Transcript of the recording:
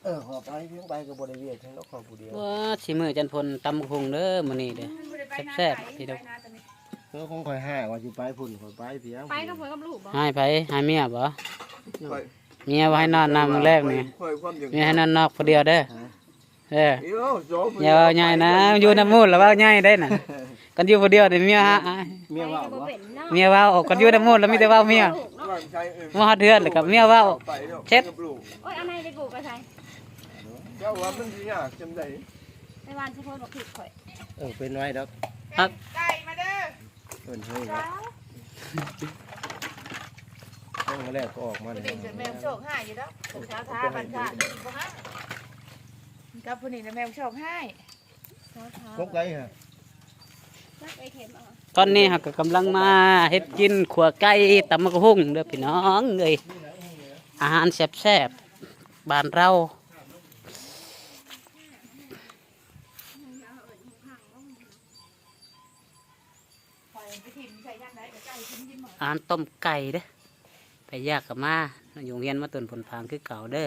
ເອີ ຂໍໄປພຽງໄປກໍບໍ່ໄດ້ວຽກແທ້ດອກ ຂໍຜູ້ດຽວ. ວ້າ ຊິມື້ຈັນພົນຕຳບັກຫຸ່ງເດີມື້ນີ້ເດີ ແຊບໆ ພີ່ນ້ອງ. ເອີ ຂອງຂ້ອຍຫາກວ່າຊິໄປພຸ້ນ ຂ້ອຍໄປພຽງ ໄປກັບຜົວກັບລູກບໍ່? ໃຫ້ໃຜ? ໃຫ້ເມຍບໍ່? ເມຍວ່າໃຫ້ນອນນຳມື້ແລງນີ້ ເມຍໃຫ້ນອນນອກຜູ້ດຽວເດີ. ເອີ ຢ່າເວົ້າໃຫຍ່ນະ ຢູ່ນຳໝູ່ລະເວົ້າໃຫຍ່ໄດ໋ນະ. ຄັນຢູ່ຜູ້ດຽວນີ້ເມຍຫາ ເມຍເວົ້າບໍ່? ເມຍເວົ້າ ຄັນຢູ່ນຳໝູ່ລະມີແຕ່ເວົ້າເມຍ. ມາຮອດເຮືອນລະກໍເມຍເວົ້າເຊັດ. ໂອ້ຍ ເອົາໃນໄປປູກໄປໃສ? ເຈົ້າວ່າມັນຊິຍາກຈັ່ງໃດ? ໄປຫວ່ານໃສ່ໂພນບັກຜິດຂ້ອຍ. ເອີ ເປັນໄວ້ດອກ. ຮັກ ໄກ່ມາເດີ. ເພິ່ນເຮີຍແລ້ວ ຕ້ອງມາແລ້ວກໍອອກມາ. ຜູ້ນີ້ແມ່ໂຊກຮ້າຍຢູ່ດອກ ເປັນຊາວທາບັນຊາບໍ່ຫາ ກັບຜູ້ນີ້ນະແມ່ໂຊກຮ້າຍ. ກົກໄກ່ຫະ ຕອນນີ້ເຮົາກໍກຳລັງມາເຮັດກິນ ຂົ້ວໄກ່ ຕຳບັກຫຸ່ງເດີພີ່ນ້ອງເອີຍ ອາຫານແຊບໆ ບ້ານເຮົາ. ອາຫານຕົ້ມໄກ່ເດ້ ໃຜຢາກກໍມາ ຢູ່ໂຮງຮຽນມາຕົ້ນຜົນພາງຄືເກົ່າເດີ.